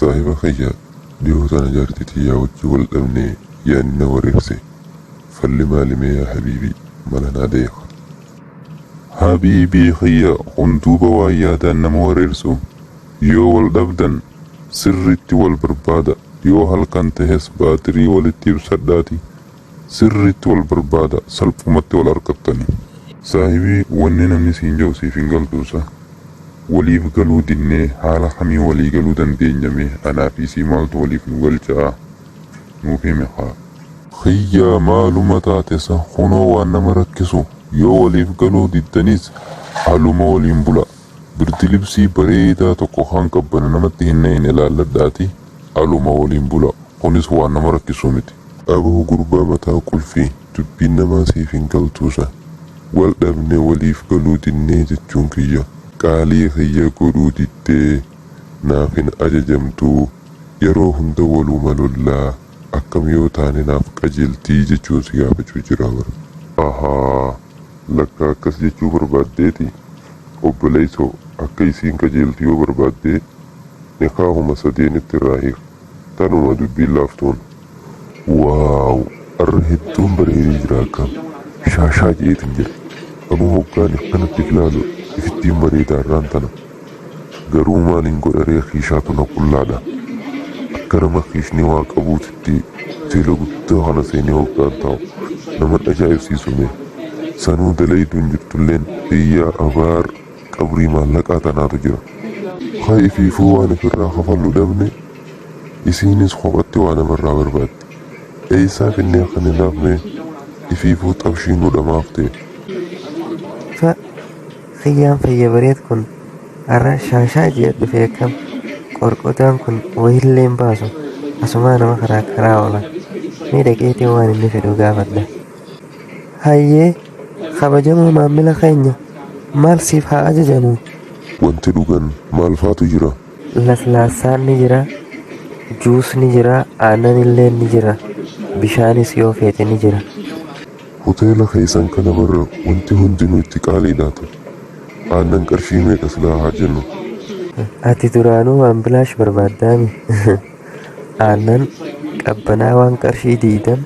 Saahiba kiyya, dhiyoo tana jaartii tiyyaa wajji wal dhabnee yaadni na wareerse. Falli maali mee yaa habiibii mala naa deeka. Habiibii kiyya, kun duuba waan yaadaan nama wareersu. Yoo wal dhabdan sirriitti wal barbaada, yoo halkan tahes baatirii walitti ibsadhaati sirriitti wal barbaada, salphumatti wal argattani. Saahibii, wanni namni siin jedhu siif hin galtuusa? Waliif galuu dinnee haala kamiin walii galuu dandeenya mee anaa fi isii maaltu waliif nu galchaa? Nuuf himi kaa. Kiyyaa maaluma taatesa, kunoo waan nama rakkisu, yoo waliif galuu diddanis haaluma waliin bula. Birdilibsii bareedaa tokko kan qabbana namatti hin nayne laalladhaati haaluma waliin bula, kunis waan nama rakkisuu miti. Aboo gurbaa mataa qulfii, dubbiin namaa siif hin galtuusa? Wal dhabne waliif galuu dinnee jechuun kiyya qaalii kiyya godhuu diddee, naaf hin ajajamtuu, yeroo hunda waluma lollaa, akkam yoo taane naaf qajeeltii jechuun si gaafachuu jira bar. Ahaa, lakka akkas jechuu barbaaddeeti? Obboleessoo, akka isiin qajeeltu yoo barbaaddee nikaahuma sadeen itti irraa hiik, tanuma dubbiin laaftuun. Waaw, arra hedduun bareedee jira, akkam shaashaa jeetin jira. Aboo hoggaan akkanatti if ilaalu ifittiin bareeda arraan tana. Garuu maaliin godharee, kiishaatu na qullaadha. Akka nama kiishni waa qabuutitti hoteela guddaa kana seenee hoggaan taa'u nama ajaa'ibsiisu mee. Sanuu dalayduun jirtulleen biyya abaar qabrii maallaqaa tanaatu jira. Haa ifiifuu waan ifirraa kafallu dhabne, isiinis kophatti waa namarraa barbaaddi. Eessaa finnee kan hin hafne, ifiifuu xabshii nu dhamaafte. Fa kiyyaan fayya bareed kun har'a shaashaa ji'a dhufe, akkam qorqotaan kun wayillee hin baasu, asumaa nama karaa karaa oola. Mee dhaqeetii waan inni fedhu gaafadha. Hayyee, kabajamoo maammila keenya, maal siif haa ajajamu? Wanti dhugan maal faatu jira? Laslaassaan ni jira, juus ni jira, aannan illee ni jira, bishaanis yoo feete ni jira. Hoteela keessan kana barra wanti hundinuu itti qaaliidhaata. Aannan qarshii meeqa silaa haa jennu? Ati duraanuu waan bilaash barbaaddaami. Aannan qabbanaa waan qarshii 20,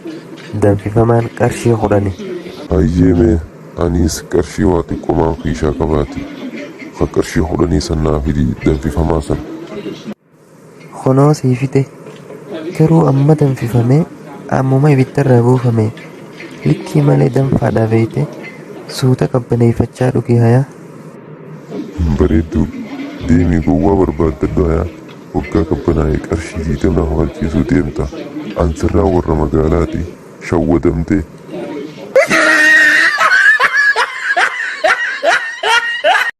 danfifamaan qarshii 10. Hayyee, mee anis qarshii waa xiqqoomaan kiishaa qabaati. Ka qarshii 10 san naa fidi, danfifamaa san. Kunoo sii fixe. Garuu amma danfifamee ammuma ibiddarraa buufame, likkii malee danfaadha beeyte, suuta qabbaneeffachaa dhugi hayaa. Hin bareedduu, deemii gowwaa barbaaddadhu hayaa, waggaa qabbanaa'e qarshii 20 na kafalchiisuu deemta. Ansirraa warra magaalaati shawwadamte.